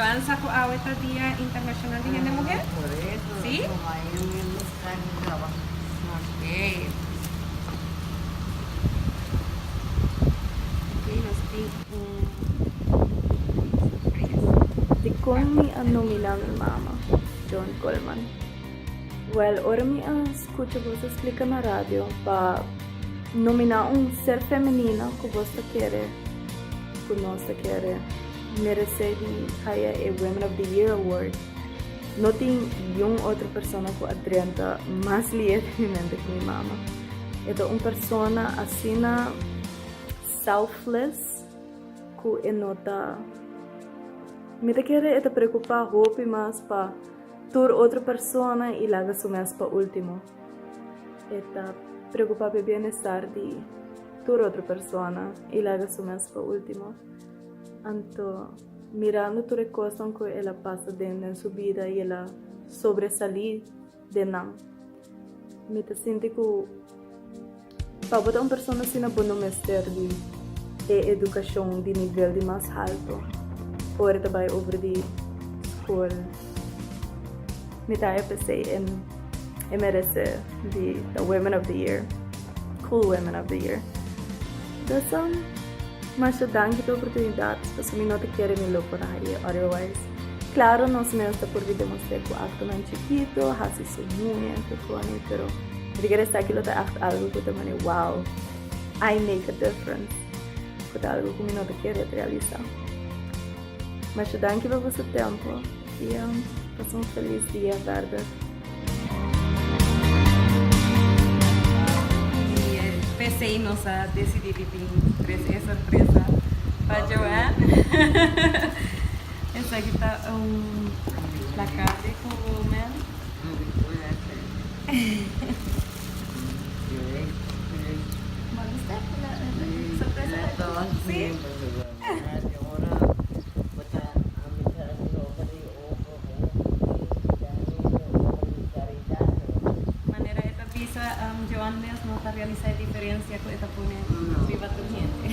Joan sa ku awe ta Dia Internashonal di Hende Muhé? Sí? Oké. Oké, nos tin un sorpresa. Dikon mi a nominá mi mama, Joan Coleman? Wèl, ora mi a skucha boso splika na radio pa nominá un ser femenino ku bos ta kere, ku nos ta kere meresé di haya e Women of the Year Award, no tin niun otro persona ku a drenta mas lié den mi mente ku mi mama. E ta un persona asina selfless ku e no ta, mi ta kere e ta preokupá hopi mas pa. Tur otro persona i laga su mes pa ultimo. E ta preocupa p'e bienestar di tur otro persona i laga su mes pa ultimo. Anto, mirando tur e cosnan cu el a pasa den den su bida i el a sobresali den nan, mi ta sinti cu Pa bo ta un persona asina bo no mester di e educacion di nivel di mas halto ora ta bai over di school. Mi ta haya p'esey e merece di ta Women of the Year, Cool Women of the Year. Dus masha danki p'e oportunidad pasobra mi no ta kere mi lo por a haye otherwise. Claro nos mes ta purbi demostra cu actonan chikito, haci su muña, kekoni, pero. Mi ta kere esaki lo ta echt algo ku ta mane wow, I make a difference, ku ta algo ku mi no ta kere realisa. Masha danki pa boso tempo i pasa un felis dia verder. I p'esei nos a desidí di bin trese e sorpresa pa Joanne. Esaki ta un plakat di Cool Woman. Manera e ta bisa Joan mes no ta realisa e diferencia cu e ta pone riba tur hende.